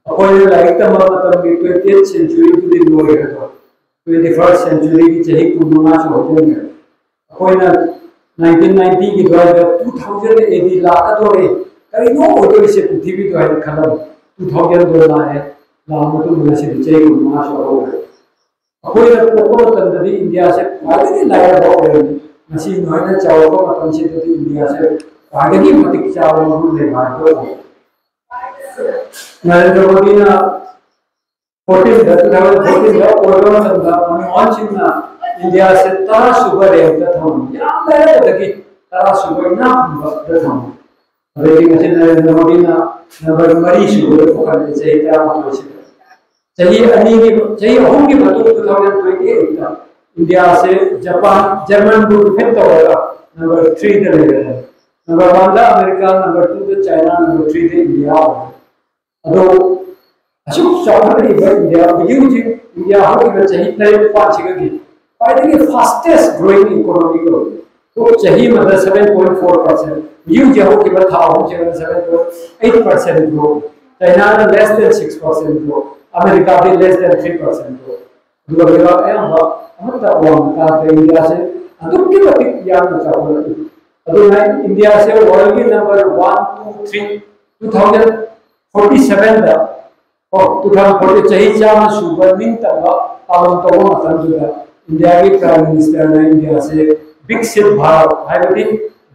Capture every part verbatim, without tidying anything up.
ꯑꯩꯈꯣꯏꯅ ꯂꯥꯏꯔꯤꯛ ꯇꯝꯕ ꯃꯇꯝꯒꯤ twentieth centuryꯗꯨꯗꯤ ꯂꯣꯏꯈ꯭ꯔꯦꯗꯣ, twenty first centuryꯒꯤ ꯆꯍꯤ ꯀꯨꯟꯃꯉꯥꯁꯨ ꯍꯧꯖꯤꯟꯈ꯭ꯔꯦ꯫ ꯑꯩꯈꯣꯏꯅ nineteen ninetyꯒꯤ ꯑꯗꯨꯋꯥꯏꯗ two thousand AD ꯂꯥꯛꯀꯗꯧꯔꯦ, ꯀꯔꯤꯅꯣ ꯑꯣꯏꯗꯣꯔꯤꯁꯦ ꯄ꯭ꯔꯤꯊꯤꯕꯤꯗꯣ ꯍꯥꯏꯅ ꯈꯜꯂꯝꯃꯤ꯫ Two thousandꯗꯣ ꯂꯥꯛꯑꯦ, ꯂꯥꯛꯑ ꯃꯇꯨꯡꯗ ꯉꯁꯤꯗꯤ ꯆꯍꯤ ꯀꯨꯟꯃꯉꯥꯁꯨ ꯍꯧꯈ꯭ꯔꯦ꯫ ꯑꯩꯈꯣꯏꯅ ꯄꯣꯛꯄ ꯃꯇꯝꯗꯗꯤ ꯏꯟꯗꯤꯌꯥꯁꯦ ꯈ꯭ꯋꯥꯏꯗꯒꯤ ꯂꯥꯏꯔꯕ ꯑꯣꯏꯔꯝꯃꯤ꯫ ꯉꯁꯤ ꯅꯣꯏꯅ ꯆꯥꯎꯔꯛꯄ ꯃꯇꯝꯁꯤꯗꯗꯤ ꯏꯟꯗꯤꯌꯥꯁꯦ ꯈ꯭ꯋꯥꯏꯗꯒꯤ ꯃꯇꯤꯛ ꯆꯥꯕ ꯃꯐꯝ ꯂꯩꯕ ꯍꯥꯏꯕꯗꯨ ꯑꯣꯏꯔꯦ꯫ ꯅꯔꯦꯟꯗ꯭ꯔ ꯃꯣꯗꯤꯅ fourteenꯗ, two thousand fourteenꯗ ꯑꯣꯏꯕ ꯃꯇꯝꯗ ꯃꯟꯃꯣꯍꯟ ꯁꯤꯡꯅ ꯏꯟꯗꯤꯌꯥꯁꯦ ꯇꯔꯥ ꯁꯨꯕ rankꯇ ꯊꯝꯃꯤ꯫ ꯌꯥꯝ ꯂꯥꯏꯔꯕꯗꯒꯤ ꯇꯔꯥ ꯁꯨꯕ ꯏꯅꯥꯛ ꯈꯨꯟꯕꯗ ꯊꯝꯃꯤ꯫ ꯑꯗꯩꯗꯤ ꯉꯁꯤ ꯅꯔꯦꯟꯗ꯭ꯔ ꯃꯣꯗꯤꯅ number ꯃꯔꯤ ꯁꯨꯕꯗ ꯄꯨꯈꯠꯂꯦ ꯆꯍꯤ ꯇꯔꯥꯃꯥꯊꯣꯏꯁꯤꯗ꯫ ꯆꯍꯤ ꯑꯅꯤꯒꯤ, ꯆꯍꯤ ꯑꯍꯨꯝꯒꯤ ꯃꯇꯨꯡ two thousand twenty eightꯇ ꯏꯟꯗꯤꯌꯥꯁꯦ ꯖꯄꯥꯟ, ꯖꯔꯃꯟꯕꯨ defeat ꯇꯧꯔꯒ number threeꯗ ꯂꯩꯔꯦ꯫ Number oneꯗ ꯑꯃꯦꯔꯤꯀꯥ, number twoꯗ ꯆꯥꯏꯅꯥ, number threeꯗ ꯏꯟꯗꯤꯌꯥ ꯑꯣꯏꯔꯦ꯫ ꯑꯗꯣ ꯑꯁꯨꯛ ꯆꯥꯎꯈꯠꯂꯛꯏꯕ ꯏꯟꯗꯤꯌꯥ, ꯍꯧꯖꯤꯛ ꯍꯧꯖꯤꯛ ꯏꯟꯗꯤꯌꯥ ꯍꯧꯈꯤꯕ ꯆꯍꯤ ꯇꯔꯦꯠ ꯅꯤꯄꯥꯜꯁꯤꯒꯗꯤ ꯈ꯭ꯋꯥꯏꯗꯒꯤ fastest growing economy ꯑꯣꯏꯔꯦ꯫ ꯆꯍꯤ ꯑꯃꯗ seven point four percent, ꯍꯧꯖꯤꯛ ꯍꯧꯖꯤꯛ ꯍꯧꯈꯤꯕ ꯊꯥ ꯑꯍꯨꯝꯁꯤꯗ seven point eight percent growth, ꯆꯥꯏꯅꯥꯅ less than six percent growth, ꯑꯃꯦꯔꯤꯀꯥꯗꯤ less than three percent growth꯫ ꯑꯗꯨꯒ ꯂꯩꯕꯥꯛ ꯑꯌꯥꯝꯕ ꯑꯃꯠꯇ ꯑꯋꯥꯡꯕ ꯇꯥꯗ꯭ꯔꯦ꯫ ꯏꯟꯗꯤꯌꯥꯁꯦ ꯑꯗꯨꯛꯀꯤ ꯃꯇꯤꯛ ꯌꯥꯝꯅ ꯆꯥꯎꯈꯠꯂꯛꯏ꯫ ꯑꯗꯨꯅ ꯏꯟꯗꯤꯌꯥꯁꯦ worldꯒꯤ number one, two, three, two thousand forty sevenꯗ, ꯑꯣ, two thousand forty, ꯆꯍꯤ ꯆꯥꯝꯃ ꯁꯨꯕ ꯅꯤꯡꯇꯝꯕ ꯄꯥꯂꯟ ꯇꯧꯕ ꯃꯇꯝꯗꯨꯗ ꯏꯟꯗꯤꯌꯥꯒꯤ Prime Ministerꯅ ꯏꯟꯗꯤꯌꯥꯁꯦ ꯕꯤꯛꯁꯤꯠ ꯚꯥꯔꯠ, ꯍꯥꯏꯕꯗꯤ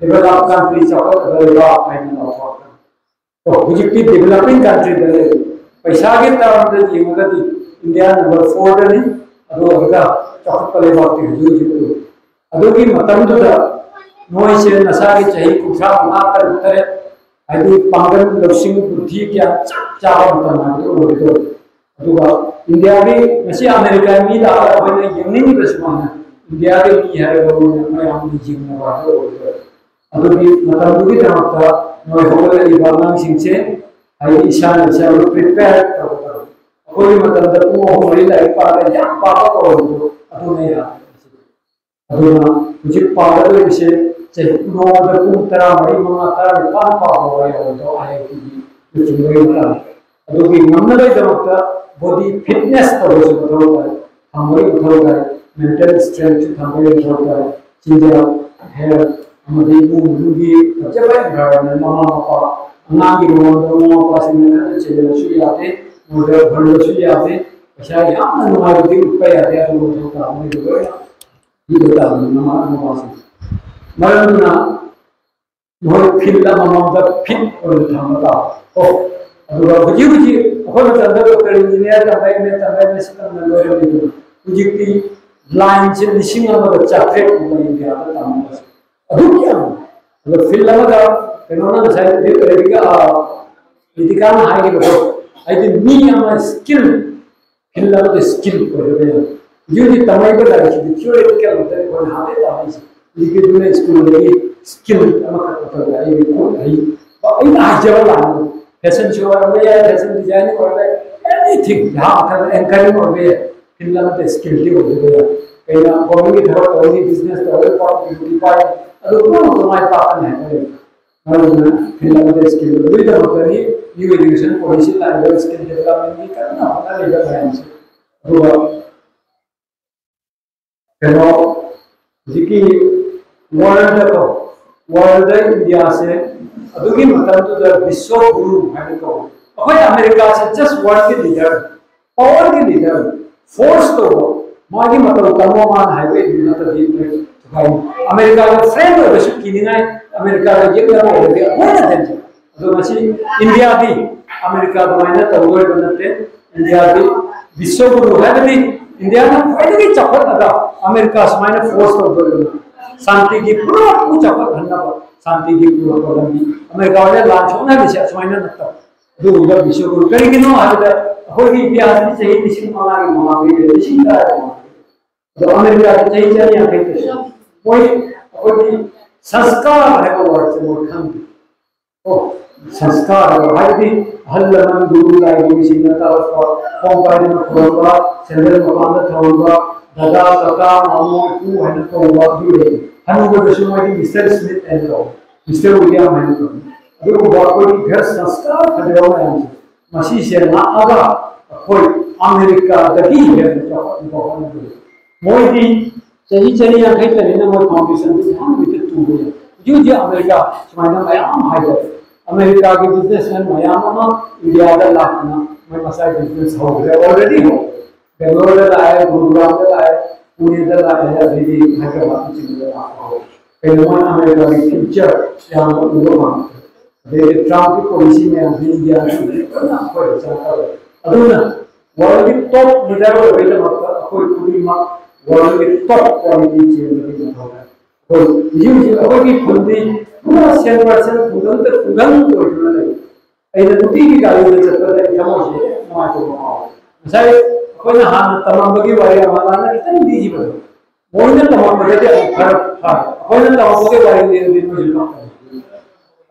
developed country, ꯆꯥꯎꯈꯠꯂꯕ ꯂꯩꯕꯥꯛ ꯍꯥꯏꯅ ꯂꯥꯎꯊꯣꯔꯛꯄꯅꯤ꯫ ꯑꯣ, ꯍꯧꯖꯤꯛꯇꯤ developing countryꯗ ꯂꯩꯔꯦ꯫ ꯄꯩꯁꯥꯒꯤ termꯗ ꯌꯦꯡꯉꯒꯗꯤ ꯏꯟꯗꯤꯌꯥ number fourꯗꯅꯤ, ꯑꯗꯨ ꯑꯣꯏꯔꯒ ꯆꯥꯎꯈꯠꯄ ꯂꯩꯕꯥꯛꯇꯤ ꯍꯧꯖꯤꯛ ꯍꯧꯖꯤꯛ ꯑꯣꯏꯔꯤ꯫ ꯑꯗꯨꯒꯤ ꯃꯇꯝꯗꯨꯗ ꯅꯣꯏꯁꯦ ꯅꯁꯥꯒꯤ ꯆꯍꯤ ꯀꯨꯟꯊ꯭ꯔꯥ ꯃꯉꯥ, ꯇꯔꯨꯛ, ꯇꯔꯦꯠ, ꯍꯥꯏꯗꯤ ꯄꯥꯡꯒꯜ, ꯂꯧꯁꯤꯡ, ꯕꯨꯗꯙꯤ ꯀꯌꯥ ꯆꯞ ꯆꯥꯕ ꯃꯇꯝ ꯍꯥꯏꯕꯗꯨ ꯑꯣꯏꯒꯗꯧꯔꯤ꯫ ꯑꯗꯨꯒ ꯏꯟꯗꯤꯌꯥꯒꯤ ꯉꯁꯤ ꯑꯃꯦꯔꯤꯀꯥꯒꯤ ꯃꯤ ꯂꯥꯛꯑꯒ ꯑꯩꯈꯣꯏꯅ ꯌꯦꯡꯅꯤꯡꯉꯤꯕ ꯁꯨꯃꯥꯏꯅ ꯏꯟꯗꯤꯌꯥꯒꯤ ꯃꯤ ꯍꯥꯏꯔꯒ ꯃꯣꯏꯅ ꯃꯌꯥꯝꯅ ꯌꯦꯡꯅꯕ ꯍꯥꯏꯕꯗꯨ ꯑꯣꯏꯒꯗꯧꯔꯤ꯫ ꯑꯗꯨꯒꯤ ꯃꯇꯝꯗꯨꯒꯤꯗꯃꯛꯇ ꯅꯣꯏ ꯍꯧꯒꯠꯂꯛꯂꯤꯕ ꯑꯉꯥꯡꯁꯤꯡꯁꯦ, ꯍꯥꯏꯗꯤ ꯏꯁꯥꯅ ꯏꯁꯥꯕꯨ prepare ꯇꯧꯒꯗꯕ꯫ ꯑꯩꯈꯣꯏꯒꯤ ꯃꯇꯝꯗ ꯄꯨꯡ ꯑꯍꯨꯝ ꯃꯔꯤ ꯂꯥꯏꯔꯤꯛ ꯄꯥꯔꯒ ꯌꯥꯝ ꯄꯥꯕ ꯀꯧꯔꯝꯕꯗꯣ ꯑꯗꯨꯅ ꯌꯥꯔꯦ꯫ ꯑꯗꯨꯅ ꯍꯧꯖꯤꯛ ꯄꯥꯒꯗꯧꯔꯤꯁꯦ ꯆꯍꯤ ꯅꯣꯡꯃꯗ ꯄꯨꯡ ꯇꯔꯥꯃꯔꯤ, ꯃꯉꯥ, ꯇꯔꯥꯅꯤꯄꯥꯜ ꯄꯥꯕ ꯌꯥꯎꯕꯗꯣ IITꯒꯤ ꯂꯨꯆꯤꯡꯕꯒꯤ ꯃꯇꯥꯡꯗ꯫ ꯑꯗꯨꯒꯤ ꯉꯝꯅꯕꯒꯤꯗꯃꯛꯇ body fitness ꯇꯧꯕꯁꯨ ꯃꯊꯧ ꯇꯥꯏ, ꯊꯝꯕꯒꯤ ꯃꯊꯧ ꯇꯥꯏ, mental strength ꯊꯝꯕꯒꯤ ꯃꯊꯧ ꯇꯥꯏ꯫ ꯆꯤꯟꯖꯥꯛ, health, ꯑꯃꯗꯤ ꯏꯃꯨꯡ ꯃꯅꯨꯡꯒꯤ ꯐꯖꯕ environment, ꯃꯃꯥ ꯃꯄꯥ, ꯑꯉꯥꯡꯒꯤ ꯃꯃꯥꯡꯗ ꯃꯃꯥ ꯃꯄꯥꯁꯤꯡꯅ ꯀꯟꯅ ꯆꯩꯔꯕꯁꯨ ꯌꯥꯗꯦ, ꯃꯣꯏꯗ ꯍꯨꯜꯂꯁꯨ ꯌꯥꯗꯦ, ꯄꯩꯁꯥ ꯌꯥꯝꯅ ꯅꯨꯡꯉꯥꯏꯕꯗꯤ ꯎꯠꯄ ꯌꯥꯗꯦ꯫ ꯑꯗꯨꯒꯨꯝꯕ ꯃꯊꯧ ꯇꯥꯕ ꯃꯤꯗꯨ ꯂꯣꯏꯅ ꯄꯤꯕ ꯇꯥꯕꯅꯤ ꯃꯃꯥ ꯃꯄꯥꯁꯤꯡ꯫ ꯃꯔꯝ ꯑꯗꯨꯅ ꯃꯈꯣꯏ field ꯑꯃꯃꯝꯗ fit ꯑꯣꯏꯅ ꯊꯝꯕ ꯇꯥꯕ꯫ ꯀꯣ꯫ ꯑꯗꯨꯒ ꯍꯧꯖꯤꯛ ꯍꯧꯖꯤꯛ ꯑꯩꯈꯣꯏ ꯃꯇꯝꯗ doctor, engineer ꯇꯝꯕ, M A ꯇꯝꯕ, M S ꯇꯝꯕ ꯂꯣꯏꯔꯝꯃꯤꯗꯅ ꯍꯧꯖꯤꯛꯇꯤ line ꯁꯦ ꯂꯤꯁꯤꯡ ꯑꯃꯒ ꯆꯥꯇ꯭ꯔꯦꯠ ꯀꯨꯝꯕ ꯏꯟꯗꯤꯌꯥꯗ ꯇꯝꯕꯁꯦ꯫ ꯑꯗꯨꯛ ꯌꯥꯝ꯫ ꯑꯗꯣ field ꯑꯃꯗ ꯀꯩꯅꯣꯅ ꯉꯁꯥꯏ ꯔꯦꯕꯤꯀꯥ, ꯑ, ꯔꯤꯇꯤꯀꯥꯅ ꯍꯥꯏꯈꯤꯕꯗꯣ, ꯍꯥꯏꯗꯤ ꯃꯤ ꯑꯃ skill, field ꯑꯃꯗ skill ꯑꯣꯏꯔꯒ ꯌꯥꯏ꯫ ꯍꯧꯖꯤꯛ ꯍꯧꯖꯤꯛ ꯇꯝꯃꯛꯏꯕ ꯂꯥꯏꯔꯤꯛꯁꯤꯗꯤ theoretical ꯉꯥꯛꯇꯅꯤ ꯑꯩꯈꯣꯏꯅ ꯍꯥꯟꯅꯗꯩ ꯇꯝꯃꯛꯏꯁꯦ꯫ ꯍꯧꯖꯤꯛꯀꯤ ꯑꯗꯨꯅ ꯁ꯭ꯀꯨꯜꯗꯒꯤ skill ꯑꯃꯈꯛ ꯅꯠꯇꯕ ꯑꯩꯒꯤ ꯈꯨꯠ ꯍꯩ, ꯑꯩꯅ ꯍꯩꯖꯕ line, fashion show ꯑꯣꯏꯔꯝꯕ ꯌꯥꯏ, fashion designing ꯑꯣꯏꯔꯝꯕ ꯌꯥꯏ, anything, ꯌꯥꯝ ꯃꯈꯜ anchoring ꯑꯣꯏꯔꯝꯕ ꯌꯥꯏ, field ꯑꯃꯗ skill ꯗꯤ ꯑꯣꯏꯒꯗꯕ ꯌꯥꯏ꯫ ꯀꯩꯅ government ꯒꯤ ꯊꯕꯛ ꯇꯧꯔꯤ, business ꯇꯧꯔꯤ, ꯄꯥꯏ, ꯑꯗꯨ ꯄꯨꯝꯅꯃꯛꯇꯣ ꯃꯥꯏ ꯄꯥꯛꯀꯅꯤ ꯍꯥꯏꯕ ꯂꯩ꯫ ꯃꯔꯝ ꯑꯗꯨꯅ field ꯑꯃꯗ skill ꯑꯗꯨꯒꯤꯗꯃꯛꯇꯅꯤ new education policy ꯂꯥꯛꯏꯕ skill development ꯀꯤ ꯀꯟꯅ ꯍꯣꯠꯅꯔꯤꯕ ꯃꯌꯥꯝꯁꯦ꯫ ꯑꯗꯨꯒ ꯀꯩꯅꯣ ꯍꯧꯖꯤꯛꯀꯤ world ꯀꯣ, world ꯗ ꯏꯟꯗꯤꯌꯥꯁꯦ ꯑꯗꯨꯒꯤ ꯃꯇꯝꯗꯨꯗ ꯕꯤꯁ꯭ꯋ ꯒꯨꯔꯨ ꯍꯥꯏꯅ ꯀꯧꯏ꯫ ꯑꯩꯈꯣꯏ ꯑꯃꯦꯔꯤꯀꯥꯁꯦ just world ꯀꯤ leader, power ꯒꯤ leader, force ꯇꯧꯕ, ꯃꯥꯒꯤ ꯃꯇꯧ ꯇꯝꯃꯣ ꯃꯥꯅ ꯍꯥꯏꯕ ꯏꯟꯕ ꯅꯠꯇ꯭ꯔꯗꯤ ꯅꯣꯏ ꯊꯨꯒꯥꯏꯅꯤ꯫ ꯑꯃꯦꯔꯤꯀꯥꯒ friend ꯑꯣꯏꯕꯁꯨ ꯀꯤꯅꯤꯡꯉꯥꯏ, ꯑꯃꯦꯔꯤꯀꯥꯒ ꯌꯦꯛꯅꯕ ꯑꯣꯏꯔꯗꯤ ꯑꯃꯨꯛ ꯍꯦꯟꯅ danger꯫ ꯑꯗꯣ ꯉꯁꯤ ꯏꯟꯗꯤꯌꯥꯗꯤ ꯑꯃꯦꯔꯤꯀꯥ ꯑꯗꯨꯃꯥꯏꯅ ꯇꯧꯗꯣꯏꯕ ꯅꯠꯇꯦ꯫ ꯏꯟꯗꯤꯌꯥꯗꯤ ꯕꯤꯁ꯭ꯋꯒꯨꯔꯨ ꯍꯥꯏꯕꯗꯤ ꯏꯟꯗꯤꯌꯥꯅ ꯈ꯭ꯋꯥꯏꯗꯒꯤ ꯆꯥꯎꯈꯠꯂꯒ ꯑꯃꯦꯔꯤꯀꯥ ꯁꯨꯃꯥꯏꯅ force ꯇꯧꯗꯣꯏꯕ꯫ ꯁꯥꯟꯇꯤꯒꯤ ꯄꯨꯔꯥ ꯆꯥꯎꯈꯠꯍꯟꯅꯕ, ꯁꯥꯟꯇꯤꯒꯤ ꯄꯨꯔꯛꯄ ꯂꯝꯕꯤ꯫ ꯑꯃꯦꯔꯤꯀꯥ ꯍꯣꯏꯅ ꯂꯥꯟ ꯁꯣꯛꯅꯍꯜꯂꯤꯁꯦ ꯑꯁꯨꯃꯥꯏꯅ ꯅꯠꯇꯕ꯫ ꯑꯗꯨꯒꯨꯝꯕ ꯕꯤꯁ꯭ꯋꯒꯨꯔꯨ ꯀꯔꯤꯒꯤꯅꯣ ꯍꯥꯏꯕꯗ ꯑꯩꯈꯣꯏꯒꯤ ꯏꯟꯗꯤꯌꯥꯁꯤꯗꯤ ꯆꯍꯤ ꯂꯤꯁꯤꯡ ꯃꯉꯥꯒꯤ ꯃꯃꯥꯡꯗꯒꯤ ꯂꯤꯁꯤꯡ ꯇꯔꯥꯒꯤ ꯃꯃꯥꯡꯗꯒꯤ꯫ ꯑꯗꯣ ꯑꯃꯦꯔꯤꯀꯥꯗꯤ ꯆꯍꯤ ꯆꯅꯤ ꯌꯥꯡꯈꯩ ꯀꯩꯁꯨ꯫ ꯃꯣꯏ ꯑꯩꯈꯣꯏꯒꯤ ꯁꯪꯁꯀꯥꯔ ꯍꯥꯏꯕ word ꯁꯦ ꯃꯣꯏ ꯈꯪꯗꯦ꯫ ꯑꯣ, ꯁꯪꯁꯀꯥꯔ ꯍꯥꯏꯕ ꯍꯥꯏꯕꯗꯤ ꯑꯍꯜ ꯂꯃꯟ ꯒꯨꯔꯨ ꯂꯥꯏꯒꯨꯔꯨꯁꯤꯡꯅ ꯇꯥꯛꯂꯛꯄ, ꯈꯣꯡ ꯄꯥꯏꯗꯨꯅ ꯈꯨꯔꯨꯝꯕ, ꯁꯦꯟꯗꯜ ꯃꯄꯥꯟꯗ ꯊꯝꯃꯝꯕ, ꯗꯗꯥ, ꯀꯀꯥ, ꯃꯥꯃꯣ, ꯏꯄꯨ ꯍꯥꯏꯅ ꯀꯧꯕ ꯑꯗꯨ ꯂꯩ꯫ ꯍꯅꯨꯕꯗꯁꯨ ꯃꯣꯏꯗꯤ ꯃꯤꯁꯇꯔ ꯁ꯭ꯃꯤꯊ ꯍꯥꯏꯅ ꯀꯧꯏ, ꯃꯤꯁꯇꯔ ꯋꯤꯂꯤꯌꯝ ꯍꯥꯏꯅ ꯀꯧꯏ꯫ ꯑꯗꯨꯒꯨꯝꯕ ꯑꯩꯈꯣꯏꯒꯤ ꯒ꯭ꯔꯍ ꯁꯪꯁꯀꯥꯔ ꯐꯖꯕ ꯃꯌꯥꯝꯁꯦ ꯃꯁꯤꯁꯦ ꯂꯥꯛꯑꯒ ꯑꯩꯈꯣꯏ ꯑꯃꯦꯔꯤꯀꯥꯗꯒꯤ ꯍꯦꯟꯅ ꯆꯥꯎꯈꯠꯅꯕ ꯍꯣꯠꯅꯕ꯫ ꯃꯣꯏꯗꯤ ꯆꯍꯤ ꯆꯅꯤ ꯌꯥꯡꯈꯩ ꯇꯔꯦꯠꯅ ꯃꯣꯏ foundation ꯗꯨ ꯌꯥꯝ ꯂꯩꯇꯦ ꯇꯨꯕ ꯌꯥꯏ꯫ ꯍꯧꯖꯤꯛ ꯍꯧꯖꯤꯛ ꯑꯃꯦꯔꯤꯀꯥ ꯁꯨꯃꯥꯏꯅ ꯃꯌꯥꯝ ꯍꯥꯏꯗꯣ ꯑꯃꯦꯔꯤꯀꯥꯒꯤ businessman ꯃꯌꯥꯝ ꯑꯃ ꯏꯟꯗꯤꯌꯥꯗ ꯂꯥꯛꯇꯅ ꯃꯣꯏ ꯃꯁꯥꯒꯤ business ꯍꯧꯈ꯭ꯔꯦ already ꯍꯧꯔꯦ꯫ ꯕꯦꯡꯒ꯭ꯂꯣꯔꯗ ꯂꯥꯛꯑꯦ, ꯒꯨꯔꯒꯥꯎꯟꯗ ꯂꯥꯛꯑꯦ, ꯄꯨꯅꯦꯗ ꯂꯥꯛꯑꯦ, ꯑꯗꯩꯗꯤ ꯍꯥꯏꯗ꯭ꯔꯕꯥꯗꯅꯆꯤꯡꯕꯗ ꯂꯥꯛꯄ ꯍꯧꯔꯦ꯫ ꯀꯩꯅꯣ ꯃꯣꯏ ꯑꯃꯦꯔꯤꯀꯥꯒꯤ future ꯌꯥꯝꯅ ꯎꯕ ꯐꯪꯉꯦ꯫ ꯑꯗꯩꯗꯤ ꯇ꯭ꯔꯝꯞꯀꯤ policy ꯃꯌꯥꯝꯁꯤ ꯏꯟꯗꯤꯌꯥꯗ ꯂꯣꯏꯅ ꯑꯩꯈꯣꯏꯗ ꯆꯪꯉꯛꯀꯗꯧꯔꯦ꯫ ꯑꯗꯨꯅ world ꯒꯤ top leader ꯑꯣꯏꯕꯒꯤꯗꯃꯛꯇ ꯑꯩꯈꯣꯏ ꯈꯨꯗꯤꯡꯃꯛ world ꯒꯤ top quality ꯆꯦꯟꯕꯒꯤ ꯃꯊꯧ ꯇꯥꯏ꯫ ꯑꯩꯈꯣꯏ ꯍꯧꯖꯤꯛ ꯍꯧꯖꯤꯛ ꯑꯩꯈꯣꯏꯒꯤ ꯈꯨꯟꯗꯤ ꯄꯨꯔꯥ cent percent ꯈꯨꯡꯒꯪꯗ ꯈꯨꯡꯒꯪ ꯑꯣꯏꯗꯨꯅ ꯂꯩ꯫ ꯑꯩꯅ ꯅꯨꯡꯇꯤꯒꯤ ꯒꯥꯔꯤꯗ ꯆꯠꯄꯗ ꯑꯩ ꯊꯃꯣꯏꯁꯦ ꯅꯨꯡꯉꯥꯏꯇꯕ ꯐꯥꯎꯏ꯫ ꯉꯁꯥꯏ ꯑꯩꯈꯣꯏꯅ ꯍꯥꯟꯅ ꯇꯝꯃꯝꯕꯒꯤ ꯋꯥꯔꯤ ꯑꯃ ꯅꯪꯅ ꯈꯤꯇꯪ ꯂꯤꯈꯤꯕꯗꯣ, ꯃꯣꯏꯅ ꯇꯝꯃꯛꯄꯗꯗꯤ ꯑꯃꯨꯛ ꯈꯔ ꯐꯔꯦ꯫ ꯑꯩꯈꯣꯏꯅ ꯇꯝꯃꯛꯄꯒꯤ ꯋꯥꯔꯤꯗꯤ ꯍꯧꯖꯤꯛ ꯃꯣꯏꯁꯨ ꯇꯝꯃꯛꯀꯅꯤ꯫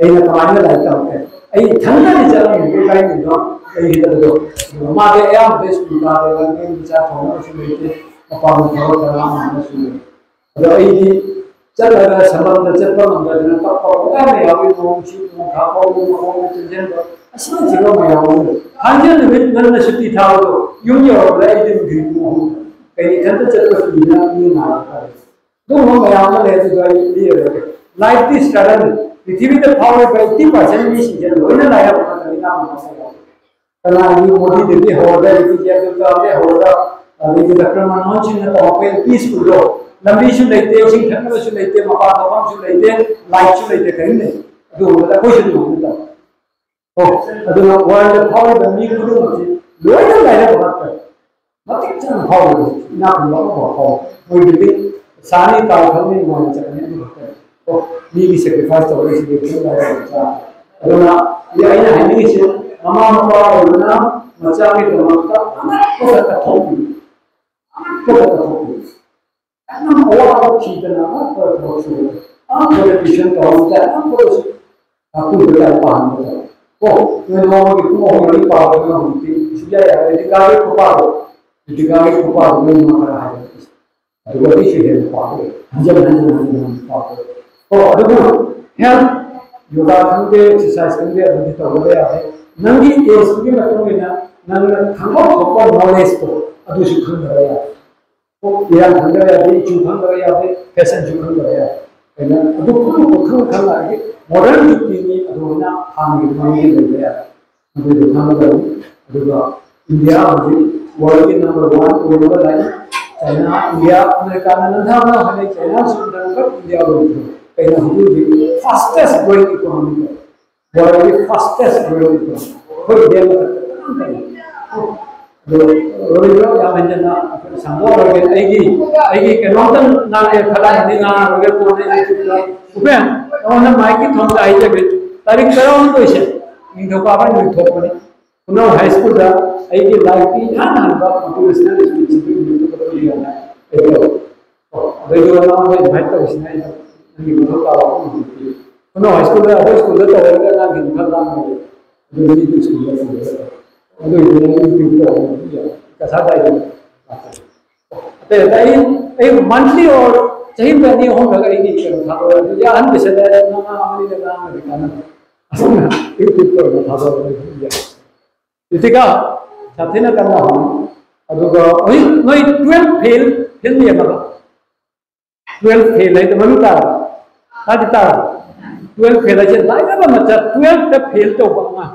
ꯑꯩꯅ ꯀꯃꯥꯏꯅ ꯂꯥꯏꯔꯤꯛ ꯇꯝꯃꯛꯀꯦ? ꯑꯩ ꯏꯊꯟꯗꯗꯤ ꯆꯠꯂꯝꯃꯤꯗꯣ ꯀꯥꯏꯗꯅꯣ ꯂꯩꯒꯗꯕꯗꯣ꯫ ꯑꯗꯨꯒ ꯃꯥꯗꯤ ꯑꯌꯥꯝꯕꯗ ꯁ꯭ꯀꯨꯜ ꯀꯥꯗꯦ, ꯃꯌꯨꯝꯗ ꯆꯥꯛ ꯊꯣꯡꯅꯕꯁꯨ ꯂꯩꯇꯦ, ꯃꯄꯥꯟꯗ ꯊꯕꯛ ꯈꯔ ꯑꯃ ꯑꯃꯁꯨ ꯂꯩ꯫ ꯑꯗꯣ ꯑꯩꯗꯤ ꯆꯠꯂꯒ ꯁꯝꯕꯟꯗ ꯆꯠꯄ ꯉꯝꯗꯗꯅ ꯀꯞꯄ ꯄꯪꯌꯥꯎꯗ ꯌꯥꯎꯏ꯫ ꯅꯣꯡ ꯏꯁꯤꯡ ꯅꯣꯡ ꯊꯥ ꯐꯥꯎꯕ ꯃꯈꯣꯡꯗ ꯆꯦꯟꯁꯤꯟꯕ ꯑꯁꯤꯅꯆꯤꯡꯕ ꯃꯌꯥꯝ ꯑꯃ ꯂꯩ꯫ ꯍꯥꯡꯖꯤꯟ ꯅꯨꯃꯤꯠ ꯉꯟꯅ ꯁꯨꯇꯤ ꯊꯥꯕꯗꯣ ꯌꯨꯝ ꯌꯧꯔꯛꯄꯗ ꯑꯩꯗꯤ ꯅꯨꯡꯊꯤꯜ ꯄꯨꯡ ꯑꯍꯨꯝ꯫ ꯀꯩ ꯏꯊꯟꯇ ꯆꯠꯄ ꯁꯨꯇꯤꯅ ꯃꯤ ꯉꯥꯏꯔ ꯇꯥꯔꯦ꯫ ꯑꯗꯨꯒꯨꯝꯕ ꯃꯌꯥꯝ ꯑꯃ ꯂꯩ, ꯑꯗꯨꯗꯣ ꯑꯩ ꯂꯤꯔꯔꯣꯏꯒꯦ꯫ Lifeꯇꯤ struggle ꯅꯤ꯫ ꯄ꯭ꯔꯤꯊꯤꯕꯤꯗ ꯐꯥꯎꯔꯤꯕ eighty percent ꯃꯤꯁꯤꯡꯁꯦ ꯂꯣꯏꯅ ꯂꯥꯏꯔꯕ ꯉꯥꯛꯇꯅꯤ, ꯏꯅꯥꯛ ꯈꯨꯟꯕ ꯑꯝꯇ ꯌꯥꯎꯗꯦ꯫ ꯀꯅꯥꯒꯤ ꯃꯣꯗꯤꯗꯒꯤ ꯍꯧꯔꯒ, ꯑꯦ ꯄꯤ ꯖꯦ ꯑꯕꯗꯨꯜ ꯀꯂꯥꯝꯗꯒꯤ ꯍꯧꯔꯒ, ꯑꯗꯒꯤ ꯗꯥꯛꯇꯔ ꯃꯟꯃꯣꯍꯟ ꯁꯤꯡꯅ ꯇꯧꯔꯛꯄ L P ꯁ꯭ꯀꯨꯜꯗꯣ, ꯂꯝꯕꯤꯁꯨ ꯂꯩꯇꯦ, ꯏꯁꯤꯡ ꯊꯛꯅꯕꯁꯨ ꯂꯩꯇꯦ, ꯃꯄꯥꯟ ꯊꯣꯛꯐꯝꯁꯨ ꯂꯩꯇꯦ, ꯂꯥꯏꯠꯁꯨ ꯂꯩꯇꯦ, ꯀꯔꯤꯝ ꯂꯩꯇꯦ꯫ ꯑꯗꯨꯒꯨꯝꯕꯗ ꯑꯩꯈꯣꯏꯁꯨ ꯑꯗꯨꯒꯨꯝꯕꯗ ꯇꯧ꯫ ꯑꯣ, ꯑꯗꯨꯅ ꯋꯥꯔꯜꯗ ꯐꯥꯎꯔꯤꯕ ꯃꯤ ꯈꯨꯗꯤꯡꯃꯛꯁꯤ ꯂꯣꯏꯅ ꯂꯥꯏꯔꯕ ꯉꯥꯛꯇꯅꯤ꯫ ꯃꯇꯤꯛ ꯆꯥꯅ ꯐꯥꯎꯔꯤꯕ, ꯏꯅꯥꯛ ꯈꯨꯟꯕ ꯑꯃꯐꯥꯎ ꯐꯥꯎꯔꯣꯏ꯫ ꯃꯣꯏ building ꯁꯥꯅꯤ, ꯀꯥꯔ ꯊꯧꯅꯤ, ꯅꯨꯡꯉꯥꯏꯅ ꯆꯠꯀꯅꯤ, ꯑꯗꯨ ꯈꯛꯇꯅꯤ꯫ ꯑꯣ, ꯃꯤꯒꯤ sacrifice ꯇꯧꯔꯒ ꯁꯤꯗꯤ ꯈꯤꯇꯪ ꯂꯥꯏꯔꯕ ꯃꯆꯥ꯫ ꯑꯗꯨꯅ ꯑꯩꯅ ꯍꯥꯏꯅꯤꯡꯉꯤꯁꯦ, ꯃꯃꯥ ꯃꯄꯥ ꯑꯣꯏꯕꯅ ꯃꯆꯥꯒꯤꯗꯃꯛꯇ ꯑꯃꯠꯇ ꯀꯠꯊꯣꯛꯄꯤꯌꯨ, ꯑꯃꯠꯇ ꯀꯠꯊꯣꯛꯄꯤꯌꯨ꯫ ꯌꯥꯝꯅ ꯑꯋꯥꯕ ꯊꯤꯗꯅ ꯑꯃꯠꯇ ꯊꯕꯛ ꯁꯨꯔꯣꯏ꯫ ꯑꯃꯠꯇ tuition ꯇꯧꯍꯟꯗꯦ, ꯑꯃꯠꯇ ꯑꯀꯨꯏꯕ ꯂꯥꯏꯔꯤꯛ ꯄꯥꯍꯟꯕ ꯇꯧ꯫ ꯑꯣ, ꯅꯣꯏ ꯅꯣꯡꯃꯒꯤ ꯄꯨꯡ ꯑꯍꯨꯝ ꯃꯔꯤ ꯄꯥꯕꯗꯨꯅ ꯍꯧꯖꯤꯛꯇꯤ ꯁꯨꯡꯌꯥ ꯌꯥꯔꯣꯏ꯫ ꯔꯤꯇꯤꯀꯥꯒꯤ ꯈꯨꯄꯥꯗꯣ, ꯔꯤꯇꯤꯀꯥꯒꯤ ꯈꯨꯄꯥꯗꯣ ꯅꯣꯏ ꯅꯣꯡꯃ ꯈꯔ ꯍꯥꯏꯔꯛꯑꯣ꯫ ꯑꯗꯨꯒ ꯑꯩꯁꯨ ꯍꯦꯟꯅ ꯄꯥꯕ ꯑꯣꯏ꯫ ꯍꯟꯖꯤꯟ ꯍꯟꯖꯤꯟ ꯍꯟꯖꯤꯟ ꯍꯟꯖꯤꯟ ꯄꯥꯕ ꯑꯣꯏ꯫ ꯑꯣ, ꯑꯗꯨꯕꯨ health, yoga ꯈꯪꯗꯦ, exercise ꯈꯪꯗꯦ, ꯑꯗꯨꯗꯤ ꯇꯧꯗꯕ ꯌꯥꯗꯦ꯫ ꯅꯪꯒꯤ ꯑꯦꯖꯇꯨꯒꯤ ꯃꯇꯨꯡ ꯏꯟꯅ ꯅꯪꯅ ꯈꯪꯐꯝ ꯊꯣꯛꯄ ꯅꯣꯂꯦꯖꯇꯣ ꯑꯗꯨꯁꯨ ꯈꯪꯗꯕ ꯌꯥꯗꯦ꯫ ꯀꯣꯛ ꯏꯔꯥꯡ ꯈꯪꯗꯕ ꯌꯥꯗꯦ, ꯏꯆꯨ ꯈꯪꯗꯕ ꯌꯥꯗꯦ, ꯐꯦꯁꯟꯁꯨ ꯈꯪꯗꯕ ꯌꯥꯗꯦ꯫ ꯑꯩꯅ ꯑꯗꯨ ꯄꯨꯝꯅꯃꯛ ꯈꯪ ꯈꯪꯉꯛꯑꯗꯤ ꯃꯣꯗꯔꯟ ꯖꯨꯛꯀꯤꯅꯤ ꯑꯗꯨꯃꯥꯏꯅ ꯍꯥꯟꯅꯒꯤ ꯃꯑꯣꯡꯗ ꯂꯩꯕ ꯌꯥꯏ꯫ ꯑꯗꯨꯗꯣ ꯈꯪꯒꯗꯕꯅꯤ꯫ ꯑꯗꯨꯒ ꯏꯟꯗꯤꯌꯥ ꯍꯧꯖꯤꯛ ꯋꯥꯔꯜꯒꯤ ꯅꯝꯕꯔ ꯋꯥꯟ ꯑꯣꯏꯔꯒ ꯂꯩ꯫ ꯆꯥꯏꯅꯥ, ꯏꯟꯗꯤꯌꯥ, ꯑꯃꯦꯔꯤꯀꯥꯅ ꯅꯝꯊꯥ ꯅꯝꯊꯥ ꯍꯣꯠꯅꯩ, ꯆꯥꯏꯅꯥꯁꯨ ꯍꯟꯗꯛ ꯏꯟꯗꯤꯌꯥ ꯑꯣꯏꯔꯤꯕ ꯀꯩꯅꯣ ꯍꯧꯖꯤꯛ ꯍꯧꯖꯤꯛ ꯐꯥꯁꯇꯦꯁ ꯒ꯭ꯔꯣꯋꯤꯡ ꯏꯀꯣꯅꯣꯃꯤ, ꯋꯥꯔꯜꯒꯤ ꯐꯥꯁꯇꯦꯁ ꯒ꯭ꯔꯣꯋꯤꯡ ꯏꯀꯣꯅꯣꯃꯤ꯫ ꯑꯩꯈꯣꯏ ꯏꯟꯗꯤꯌꯥ ꯃꯊꯛꯇ ꯀꯅꯥꯝ ꯂꯩꯇꯦ꯫ ꯑꯗꯣ ꯔꯣꯕꯤꯟꯗ꯭ꯔꯣ ꯌꯥꯝ ꯍꯦꯟꯖꯟꯅ ꯁꯟꯗꯣꯛꯑꯔꯣꯏꯒꯦ꯫ ꯑꯩꯒꯤ, ꯑꯩꯒꯤ ꯀꯩꯅꯣꯝꯇꯪ ꯉꯥꯡꯉꯦ, ꯈꯔ ꯍꯦꯟꯅ ꯉꯥꯡꯉꯔꯣꯏꯒꯦ꯫ ꯀꯣꯟꯅ YouTubeꯇ, ꯎꯄꯦꯟ, ꯅꯉꯣꯟꯗ ꯃꯥꯏꯛꯀꯤ ꯊꯣꯡꯗ ꯍꯥꯏꯖꯒꯦ, ꯇꯥꯔꯤꯛ ꯇꯔꯥꯍꯨꯝꯗꯣꯏꯁꯦ ꯅꯤꯡꯊꯧꯀꯥꯕ ꯅꯨꯃꯤꯠ ꯊꯣꯛꯄꯅꯤ꯫ ꯈꯨꯅꯧ ꯍꯥꯏ ꯁ꯭ꯀꯨꯜꯗ ꯑꯩꯒꯤ ꯂꯥꯏꯔꯤꯛꯀꯤ ꯏꯍꯥꯟ ꯍꯥꯟꯕ ꯃꯣꯇꯤꯚꯦꯁꯅꯦꯜ ꯁ꯭ꯄꯤꯆ ꯑꯗꯨꯒꯤ ꯅꯨꯃꯤꯠꯇꯨꯗ ꯄꯤꯔꯤꯕꯅ ꯑꯩ ꯇꯧꯔꯦ꯫ ꯑꯣ, ꯑꯗꯨꯏꯗꯨꯒ ꯅꯉꯣꯟꯗ ꯏꯟꯚꯥꯏꯠ ꯇꯧꯔꯤꯁꯤꯅ ꯑꯩꯅ ꯅꯪꯒꯤ ꯃꯊꯧ ꯇꯥꯕ ꯑꯃ ꯄꯤꯔꯦ꯫ ꯈꯨꯅꯧ ꯍꯥꯏ ꯁ꯭ꯀꯨꯜꯗ, ꯑꯩꯈꯣꯏ ꯁ꯭ꯀꯨꯜꯗ ꯇꯧꯔꯒ ꯑꯉꯥꯡꯁꯤꯡ ꯈꯔ ꯂꯥꯡꯉꯦ꯫ ꯑꯗꯨ ꯃꯤꯗꯤ ꯁ꯭ꯀꯨꯜꯗ ꯇꯧꯔꯒ ꯑꯗꯨꯏꯗꯨꯅ ꯌꯨꯇ꯭ꯌꯨꯕꯇ ꯑꯣꯏꯅ ꯀꯁꯥ ꯇꯥꯏꯗꯅ ꯂꯥꯛꯀꯅꯤ꯫ ꯑꯇꯩ ꯑꯇꯩ ꯑꯩ, ꯑꯩ ꯃꯟꯊꯂꯤ ꯑꯣꯔ ꯆꯍꯤ ꯑꯃꯗ ꯑꯅꯤ ꯑꯍꯨꯝꯂꯒ ꯑꯩꯒꯤ ꯀꯩꯅꯣ ꯊꯥꯗꯣꯛꯑꯦ꯫ ꯑꯗꯨꯗꯤ ꯑꯍꯟ ꯑꯣꯏꯁꯜꯂꯛꯑꯦ, ꯃꯉꯥ ꯑꯃꯅꯤꯗ ꯉꯥꯡꯉꯗꯤ ꯀꯥꯟꯅꯗꯦ꯫ ꯑꯗꯨꯅ ꯌꯨꯇ꯭ꯌꯨꯕꯇ ꯑꯣꯏꯅ ꯊꯥꯗꯣꯛꯑꯒ ꯑꯗꯨꯝ ꯌꯥꯏ꯫ ꯔꯤꯇꯤꯀꯥ, ꯌꯥꯝ ꯊꯤꯅ ꯀꯟꯅ ꯍꯣꯠꯅꯧ꯫ ꯑꯗꯨꯒ ꯍꯧꯖꯤꯛ ꯅꯣꯏ ꯇꯨꯋꯦꯜꯐ ꯐꯦꯜ, ꯐꯦꯜ ꯌꯦꯡꯉꯕ? ꯇꯨꯋꯦꯜꯐ ꯐꯦꯜ ꯍꯥꯏꯗꯣ ꯃꯃꯤꯡ ꯇꯥꯔꯕ? ꯇꯥꯗꯤ ꯇꯥꯔꯕ? ꯇꯨꯋꯦꯜꯐ ꯐꯦꯜ ꯍꯥꯏꯁꯦ ꯂꯥꯏꯔꯕ ꯃꯆꯥ, ꯇꯨꯋꯦꯜꯐꯇ ꯐꯦꯜ ꯇꯧꯕ ꯑꯉꯥꯡ꯫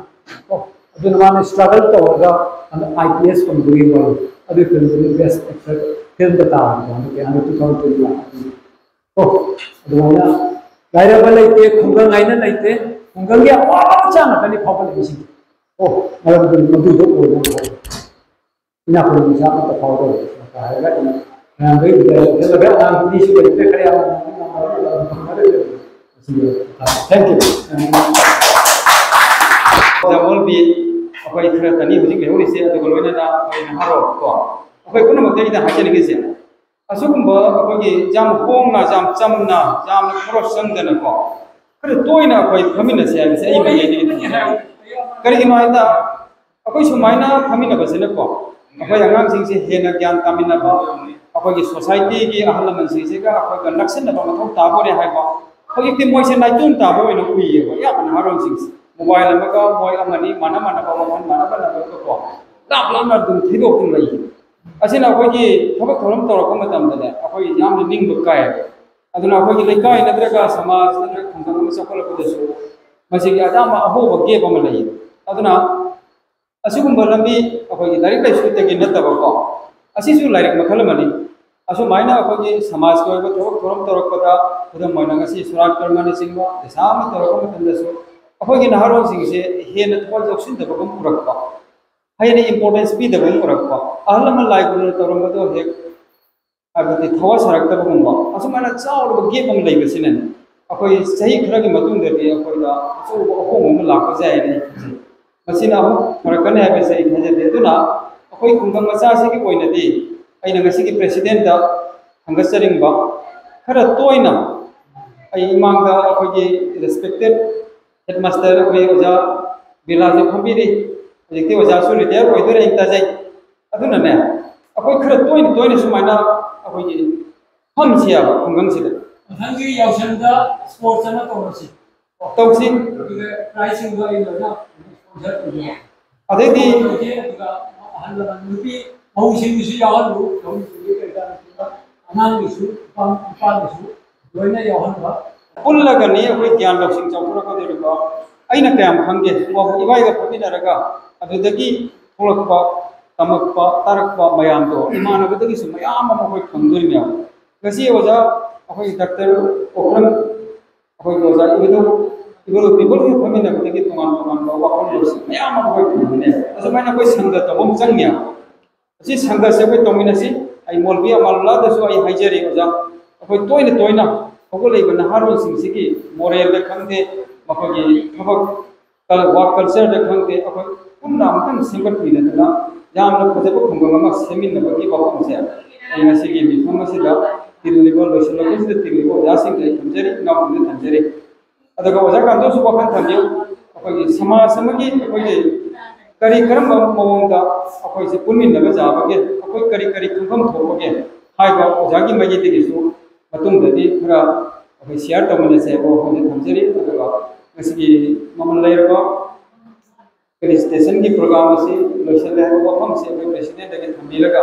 ꯀꯣ, ꯑꯗꯨꯅ ꯃꯥꯅ ꯁ꯭ꯇ꯭ꯔꯒꯜ ꯇꯧꯔꯒ ꯍꯟꯗꯛ ꯑꯥꯏ ꯄꯤ ꯑꯦꯁ ꯐꯪꯕꯒꯤ ꯋꯥꯔꯤ꯫ ꯑꯗꯨꯒꯤ ꯐꯤꯜꯝꯗꯨꯅ ꯕꯦꯁ ꯑꯦꯛꯇꯔ ꯐꯤꯜꯝꯗ ꯇꯥꯔꯕ ꯍꯟꯗꯛꯀꯤ, ꯍꯟꯗꯛ ꯇꯨ ꯊꯥꯎꯖꯟ ꯇ꯭ꯋꯦꯟꯇꯤ ꯋꯥꯟ꯫ ꯀꯣ, ꯑꯗꯨꯃꯥꯏꯅ ꯂꯥꯏꯔꯕ ꯂꯩꯇꯦ, ꯈꯨꯡꯒꯪ ꯍꯥꯏꯅ ꯂꯩꯇꯦ, ꯈꯨꯡꯒꯪꯒꯤ ꯑꯋꯥꯕ ꯃꯆꯥ ꯉꯥꯛꯇꯅꯤ ꯐꯥꯎꯒꯠꯂꯛꯏꯁꯤꯡꯁꯦ꯫ ꯑꯣ, ꯃꯔꯝꯗꯤ ꯃꯗꯨꯗꯣ ꯑꯣꯏꯅꯕ ꯍꯣꯠꯅꯧ꯫ ꯏꯅꯥꯛ ꯈꯨꯟꯕ ꯃꯆꯥ ꯑꯃꯠꯇ ꯐꯥꯎꯗꯕ ꯍꯥꯏꯔꯒ ꯑꯩꯅ ꯃꯌꯥꯝꯗꯒꯤ ꯂꯧꯁꯤꯜꯂꯒ ꯑꯉꯥꯡ ꯑꯅꯤꯁꯨ ꯂꯩꯇ꯭ꯔꯦ, ꯈꯔ ꯌꯥꯝꯅ ꯃꯁꯤꯒꯤ ꯊꯦꯡꯀ꯭ꯌꯨ꯫ ꯖꯃꯣꯜꯕꯤ, ꯑꯩꯈꯣꯏ ꯈꯔ ꯇꯅꯤ ꯍꯧꯖꯤꯛ ꯂꯩꯍꯧꯔꯤꯁꯦ, ꯑꯗꯨꯒ ꯂꯣꯏꯅꯅ ꯑꯩꯈꯣꯏ ꯅꯍꯥꯔꯣꯜ ꯀꯣ, ꯑꯩꯈꯣꯏ ꯄꯨꯝꯅꯃꯛꯇ ꯑꯩꯅ ꯍꯥꯏꯖꯅꯤꯡꯉꯤꯁꯦ, ꯑꯁꯤꯒꯨꯝꯕ ꯑꯩꯈꯣꯏꯒꯤ ꯌꯥꯝ ꯍꯣꯡꯅ, ꯌꯥꯝ ꯆꯝꯅ, ꯌꯥꯝꯅ ꯈꯣꯔꯣꯁ ꯆꯪꯗꯅꯀꯣ, ꯈꯔ ꯇꯣꯏꯅ ꯑꯩꯈꯣꯏ ꯐꯝꯃꯤꯟꯅꯁꯦ ꯍꯥꯏꯕꯁꯦ ꯑꯩ ꯃꯣꯏꯗꯒꯤ ꯊꯝꯖꯒꯦ꯫ ꯀꯔꯤꯒꯤꯅꯣ ꯍꯥꯏꯗ, ꯑꯩꯈꯣꯏ ꯁꯨꯃꯥꯏꯅ ꯐꯝꯃꯤꯟꯅꯕꯁꯤꯅꯀꯣ, ꯑꯩꯈꯣꯏ ꯑꯉꯥꯡꯁꯤꯡꯁꯦ ꯍꯦꯟꯅ ꯒ꯭ꯌꯥꯟ ꯇꯥꯃꯤꯟꯅꯕ, ꯑꯩꯈꯣꯏꯒꯤ ꯁꯣꯁꯥꯏꯇꯤꯒꯤ ꯑꯍꯜ ꯂꯃꯟꯁꯤꯡꯁꯤꯒ ꯑꯩꯈꯣꯏꯒ ꯅꯛꯁꯤꯟꯅꯕ ꯃꯊꯧ ꯇꯥꯕ ꯑꯣꯏꯔꯦ ꯍꯥꯏꯕ꯫ ꯍꯧꯖꯤꯛꯇꯤ ꯃꯣꯏꯁꯦ ꯅꯥꯏꯇꯣꯝ ꯇꯥꯕ ꯑꯣꯏꯅ ꯎꯏꯌꯦꯕ, ꯑꯌꯥꯝꯕ ꯅꯍꯥꯔꯣꯜꯁꯤꯡꯁꯦ꯫ ꯃꯣꯕꯥꯏꯜ ꯑꯃꯒ ꯃꯣꯏ ꯑꯃꯅꯤ, ꯃꯥꯟꯅ ꯃꯥꯟꯅꯕ ꯋꯥꯈꯜ, ꯃꯥꯟꯅ ꯃꯥꯟꯅꯕ ꯀꯣ, ꯂꯥꯞ ꯂꯥꯞꯅ ꯑꯗꯨꯝ ꯊꯩꯗꯣꯛꯇꯨꯅ ꯂꯩꯌꯦ꯫ ꯑꯁꯤꯅ ꯑꯩꯈꯣꯏꯒꯤ ꯊꯕꯛ ꯊꯧꯔꯝ ꯇꯧꯔꯛꯄ ꯃꯇꯝꯗꯅꯦ, ꯑꯩꯈꯣꯏ ꯌꯥꯝꯅ ꯅꯤꯡꯕ ꯀꯥꯏꯌꯦꯕ꯫ ꯑꯗꯨꯅ ꯑꯩꯈꯣꯏꯒꯤ ꯂꯩꯀꯥꯏ ꯅꯠꯇ꯭ꯔꯒ ꯁꯃꯥꯖ ꯅꯠꯇ꯭ꯔꯒ ꯈꯨꯡꯒꯪ ꯑꯃ ꯆꯥꯎꯈꯠꯂꯛꯄꯗꯁꯨ ꯃꯁꯤꯒꯤ ꯑꯌꯥꯝꯕ ꯑꯍꯣꯕ ꯒꯦꯞ ꯑꯃ ꯂꯩꯌꯦ꯫ ꯑꯗꯨꯅ ꯑꯁꯤꯒꯨꯝꯕ ꯂꯝꯕꯤ ꯑꯩꯈꯣꯏꯒꯤ ꯂꯥꯏꯔꯤꯛ ꯂꯥꯏꯁꯨꯗꯒꯤ ꯅꯠꯇꯕꯀꯣ, ꯑꯁꯤꯁꯨ ꯂꯥꯏꯔꯤꯛ ꯃꯈꯜ ꯑꯃꯅꯤ꯫ ꯑꯁꯨꯃꯥꯏꯅ ꯑꯩꯈꯣꯏꯒꯤ ꯁꯃꯥꯖꯀꯤ ꯑꯣꯏꯕ ꯊꯕꯛ ꯊꯧꯔꯝ ꯇꯧꯔꯛꯄꯗ, ꯈꯨꯗꯝ ꯑꯣꯏꯅ ꯉꯁꯤ ꯁꯨꯔꯥꯠ ꯀꯔꯃꯅꯆꯤꯡꯕ ꯄꯩꯁꯥ ꯑꯃ ꯇꯧꯔꯛꯄ ꯃꯇꯝꯗꯁꯨ, ꯑꯩꯈꯣꯏꯒꯤ ꯅꯍꯥꯔꯣꯜꯁꯤꯡꯁꯦ ꯍꯦꯟꯅ ꯊꯋꯥꯏ ꯌꯥꯎꯁꯤꯟꯗꯕꯒꯨꯝ ꯎꯔꯛꯄ, ꯍꯦꯟꯅ ꯏꯝꯄꯣꯔꯇꯦꯟꯁ ꯄꯤꯗꯕꯒꯨꯝ ꯎꯔꯛꯄ, ꯑꯍꯜ ꯂꯃꯟ ꯂꯥꯏ ꯒꯨꯔꯨꯅ ꯇꯧꯔꯝꯕꯗꯣ ꯍꯦꯛ ꯍꯥꯏꯕꯗꯤ ꯊꯋꯥ ꯁꯥꯔꯛꯇꯕꯒꯨꯝꯕ, ꯑꯁꯨꯃꯥꯏꯅ ꯆꯥꯎꯔꯕ ꯒꯦꯞ ꯑꯃ ꯂꯩꯕꯁꯤꯅꯅꯦ, ꯑꯩꯈꯣꯏ ꯆꯍꯤ ꯈꯔꯒꯤ ꯃꯇꯨꯡꯗꯗꯤ ꯑꯩꯈꯣꯏꯗ ꯑꯆꯧꯕ ꯑꯍꯣꯡꯕ ꯑꯃ ꯂꯥꯛꯄꯁꯦ ꯍꯥꯏꯅ ꯑꯩ ꯈꯟꯖꯩ꯫ ꯃꯁꯤꯅ ꯑꯃꯨꯛ ꯐꯔꯛꯀꯅꯤ ꯍꯥꯏꯕꯁꯦ ꯑꯩ ꯊꯥꯖꯗꯦ꯫ ꯑꯗꯨꯅ ꯑꯩꯈꯣꯏ ꯈꯨꯡꯒꯪ ꯃꯆꯥꯁꯤꯒꯤ ꯑꯣꯏꯅꯗꯤ ꯑꯩꯅ ꯉꯁꯤꯒꯤ ꯄ꯭ꯔꯦꯁꯤꯗꯦꯟꯗ ꯊꯥꯡꯒꯠꯆꯅꯤꯡꯕ, ꯈꯔ ꯇꯣꯏꯅ ꯑꯩ ꯏꯃꯥꯡꯗ ꯑꯩꯈꯣꯏꯒꯤ ꯔꯦꯁꯄꯦꯛꯇꯦꯠ ꯍꯦꯗꯃꯥꯁꯇꯔ ꯑꯩꯈꯣꯏ ꯑꯣꯖꯥ ꯕꯤꯔꯂꯥꯁꯨ ꯐꯝꯕꯤꯔꯤ, ꯍꯧꯖꯤꯛꯇꯤ ꯑꯣꯖꯥꯁꯨ ꯔꯤꯇꯥꯌꯔ ꯑꯣꯏꯗꯣꯔꯦ ꯑꯩꯅ ꯇꯥꯖꯩ꯫ ꯑꯗꯨꯅꯅꯦ, ꯑꯩꯈꯣꯏ ꯈꯔ ꯇꯣꯏꯅ ꯇꯣꯏꯅ ꯁꯨꯃꯥꯏꯅ ꯑꯩꯈꯣꯏꯒꯤ ꯐꯝꯁꯦꯕ ꯈꯨꯡꯒꯪꯁꯤꯗ꯫ ꯃꯊꯪꯒꯤ ꯌꯥꯎꯁꯪꯗ ꯁ꯭ꯄꯣꯔꯠꯁ ꯑꯃ ꯇꯧꯔꯁꯤ꯫ ꯇꯧꯁꯤ꯫ ꯑꯗꯨꯒ ꯄ꯭ꯔꯥꯏꯖꯁꯤꯡꯗꯣ ꯑꯩ ꯂꯣꯏꯅ ꯁ꯭ꯄꯣꯟꯁꯔ ꯇꯧꯖꯒꯦ꯫ ꯑꯗꯩꯗꯤ ꯇꯧꯖꯒꯦ, ꯑꯗꯨꯒ ꯑꯍꯜ ꯂꯃꯟ ꯅꯨꯄꯤ ꯃꯧꯁꯤꯡꯒꯤꯁꯨ ꯌꯥꯎꯍꯜꯂꯨ, ꯃꯧꯁꯤꯡꯒꯤ ꯀꯩꯀꯥ ꯑꯉꯥꯡꯒꯤꯁꯨ, ꯅꯨꯄꯥ ꯅꯨꯄꯥꯒꯤꯁꯨ ꯂꯣꯏꯅ ꯌꯥꯎꯍꯟꯕ꯫ ꯄꯨꯜꯂꯒꯅꯤ ꯑꯩꯈꯣꯏ ꯒ꯭ꯌꯥꯟ ꯂꯧꯁꯤꯡ ꯆꯥꯎꯊꯣꯔꯛꯀꯗꯧꯔꯤꯕ꯫ ꯑꯩꯅ ꯀꯌꯥꯝ ꯈꯪꯒꯦ, ꯏꯕꯥꯏꯒ ꯐꯝꯃꯤꯟꯅꯔꯒ ꯑꯗꯨꯗꯒꯤ ꯊꯣꯛꯂꯛꯄ, ꯇꯝꯃꯛꯄ, ꯇꯥꯔꯛꯄ ꯃꯌꯥꯝꯗꯣ ꯏꯃꯥꯟꯅꯕꯗꯒꯤꯁꯨ ꯃꯌꯥꯝ ꯑꯃ ꯑꯩꯈꯣꯏ ꯐꯪꯗꯣꯔꯤꯅꯦꯕ꯫ ꯉꯁꯤ ꯑꯣꯖꯥ ꯑꯩꯈꯣꯏ ꯗꯥꯛꯇꯔ ꯄꯣꯛꯈ꯭ꯔꯝ, ꯑꯩꯈꯣꯏꯒꯤ ꯑꯣꯖꯥ ꯏꯕꯗꯧ, ꯏꯕꯗꯧ ꯄꯤꯕꯜꯒ ꯐꯝꯃꯤꯟꯅꯕꯗꯒꯤ ꯇꯣꯉꯥꯟ ꯇꯣꯉꯥꯟꯕ ꯋꯥꯈꯜ ꯂꯧꯁꯤꯡ ꯃꯌꯥꯝ ꯑꯃ ꯑꯩꯈꯣꯏ ꯐꯪꯕꯅꯦ꯫ ꯑꯁꯨꯃꯥꯏꯅ ꯑꯩꯈꯣꯏ ꯁꯪꯒ ꯇꯧꯕ ꯑꯃ ꯆꯪꯉꯦꯕ꯫ ꯑꯁꯤ ꯁꯪꯒꯁꯦ ꯑꯩꯈꯣꯏ ꯇꯧꯃꯤꯟꯅꯁꯤ꯫ ꯑꯩ ꯃꯣꯜꯕꯤ ꯑꯃꯥꯂꯨꯜꯂꯥꯗꯁꯨ ꯑꯩ ꯍꯥꯏꯖꯔꯤ ꯑꯣꯖꯥ, ꯑꯩꯈꯣꯏ ꯇꯣꯏꯅ ꯇꯣꯏꯅ ꯍꯧꯒꯠꯂꯛꯏꯕ ꯅꯍꯥꯔꯣꯜꯁꯤꯡꯁꯤꯒꯤ ꯃꯣꯔꯦꯜꯗ ꯈꯪꯗꯦ, ꯃꯈꯣꯏꯒꯤ ꯊꯕꯛ ꯀꯜ-, ꯋꯥꯛ ꯀꯜꯆꯔꯗ ꯈꯪꯗꯦ, ꯑꯩꯈꯣꯏ ꯄꯨꯟꯅ ꯑꯃꯨꯛꯇꯪ ꯁꯦꯝꯒꯠꯄꯤꯅꯗꯅ ꯌꯥꯝꯅ ꯐꯖꯕ ꯈꯨꯡꯒꯪ ꯑꯃ ꯁꯦꯝꯃꯤꯟꯅꯕꯒꯤ ꯋꯥꯐꯝꯁꯦ ꯑꯩ ꯉꯁꯤꯒꯤ ꯃꯤꯐꯝ ꯑꯁꯤꯗ ꯇꯤꯜꯂꯤꯕ, ꯂꯣꯏꯁꯤꯜꯂꯛꯄꯁꯤꯗ ꯇꯤꯜꯂꯤꯕ ꯑꯣꯖꯥꯁꯤꯡꯗ ꯑꯩ ꯊꯝꯖꯔꯤ, ꯏꯅꯥꯎꯁꯤꯡꯗ ꯊꯝꯖꯔꯤ꯫ ꯑꯗꯨꯒ ꯑꯣꯖꯥ ꯀꯥꯟꯇꯣꯁꯨ ꯋꯥꯈꯜ ꯊꯝꯕꯤꯌꯨ, ꯑꯩꯈꯣꯏꯒꯤ ꯁꯃꯥꯖ ꯑꯃꯒꯤ ꯑꯩꯈꯣꯏꯒꯤ ꯀꯔꯤ ꯀꯔꯝꯕ ꯃꯑꯣꯡꯗ ꯑꯩꯈꯣꯏꯁꯦ ꯄꯨꯟꯃꯤꯟꯅꯕ ꯌꯥꯕꯒꯦ, ꯑꯩꯈꯣꯏ ꯀꯔꯤ ꯀꯔꯤ ꯈꯪꯐꯝ ꯊꯣꯛꯄꯒꯦ ꯍꯥꯏꯕ ꯑꯣꯖꯥꯒꯤ ꯃꯥꯏꯀꯩꯗꯒꯤꯁꯨ ꯃꯇꯨꯡꯗꯗꯤ ꯈꯔ ꯑꯩꯈꯣꯏ ꯁꯤꯌꯥꯔ ꯇꯧꯃꯤꯟꯅꯁꯦ ꯍꯥꯏꯕ ꯋꯥꯐꯝꯁꯦ ꯊꯝꯖꯔꯤ꯫ ꯑꯗꯨꯒ ꯉꯁꯤꯒꯤ ꯃꯃꯜ ꯂꯩꯔꯕ ꯐꯦꯂꯤꯁꯤꯇꯦꯁꯟꯒꯤ ꯄ꯭ꯔꯣꯒ꯭ꯔꯥꯝ ꯑꯁꯤ ꯂꯣꯏꯁꯤꯜꯂꯦ ꯍꯥꯏꯕ ꯋꯥꯐꯝꯁꯤ ꯑꯩꯈꯣꯏ ꯄ꯭ꯔꯦꯁꯤꯗꯦꯟꯗꯒꯤ ꯊꯝꯕꯤꯔꯒ